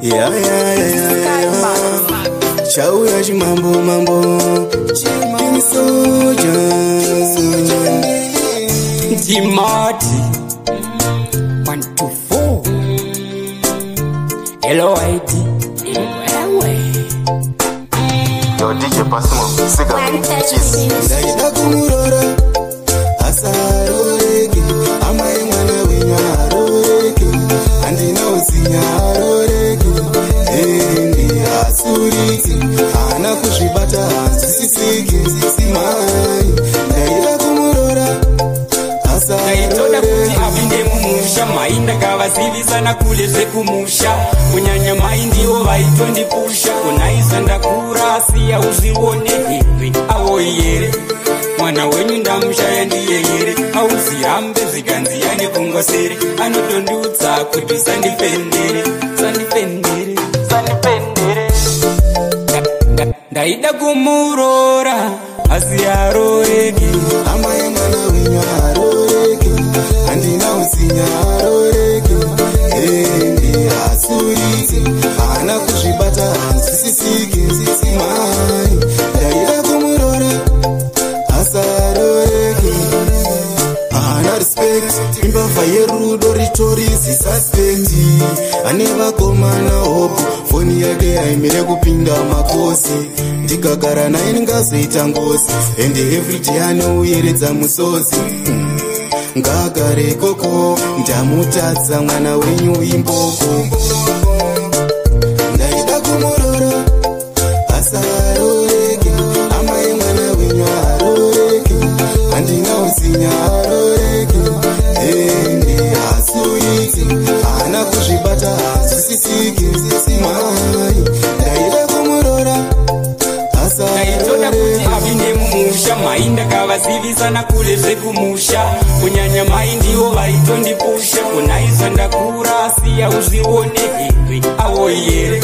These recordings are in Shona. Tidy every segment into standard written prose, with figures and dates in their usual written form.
Yeah, yeah, yeah, yeah, yeah. Chauya chimambo mambo. King Soja. Timothy 1 2 4 L-O-I-D. Yo, DJ Pasimo, Siga, Cheese. Ndaida kumurora asaroreke, amai mwana wenyu aroreke, handina usinya aroreke, endi asuriki, haana kuzvibata hanzwisisiki, mai. Ndaida kumurora Ndaitoda kuti asaroreke. apinde mumusha, mai ndakavazivisana kule zvekumusha, kunyanya mai ndivo vaitondipusha. Kunaisa ndakura asiya uzvione here awoyere mwana wenyu ndamushaya ndiye here auzirambe zvikanziya nepfungwa sere anotondiudza kuti usandifendere sandifendere sandifendere. Ndaida kumurora asi aroreke. Amai mwana wenyu aroreke, handina usinya aroreke, endi asuriki, haana kuzvibata hanzwisisiki, mai. Ndaida kumurora asaroreke, haana respect, imbavha yerudo ritori zisuspect, ane vakomana hopo, foni yake haimire kupinda makosi, ndikagara naye ndingazoita ngozi, ende everyday anouyeredza musozi. Ngagare koko, ndamutadza mwana wenyu imboko. Ndaida kumurora asaroreke, amai mwana wenyu aroreke, handina usinya aroreke, ende asuriki, haana kuzvibata hanzwisisiki, mai. Ndaida kumurora Ndaitoda kuti asaroreke. apinde mumusha, mai ndakavazivisana kule zvekumusha, kunyanya mai ndivo vaitondipusha. Kunaisa ndakura asiya uzvione here awoyere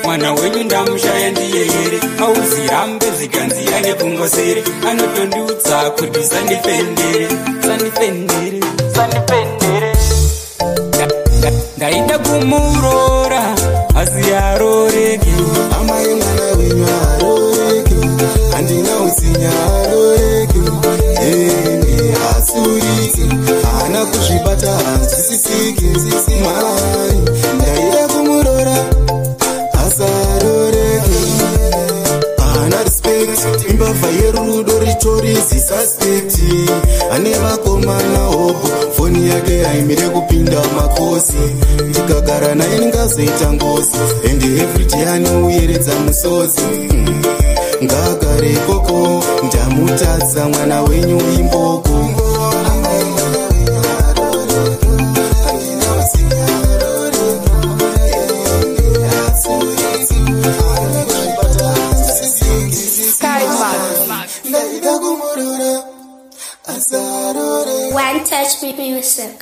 mwana wenyu ndamushaya ndiye here auzirambe zvikanziya nepfungwa sere anotondiudza kuti usandifendere sandifendere sandifendere. Ndaida kumurora asi aroreke. Amai mwana wenyu aroreke, handina usinya aroreke, ende asuriki, haana kuzvibata hanzwisisiki, mai. Ndaida kumurora asaroreke, haana respect, imbavha yerudo ritori zisuspect, ane vakomana hopo, foni yake haimire kupinda makosi, ndikagara naye ndingazoita ngozi, ende everyday anouyeredza musozi. Ngagare koko, ndamutadza mwana wenyu imboko. Amai mwana wenyu aroreke, handina usinya aroreke, ende asuriki, haana kuzvibata hanzwisisiki. Ndaida kumurora asaroreke. One Touch Music.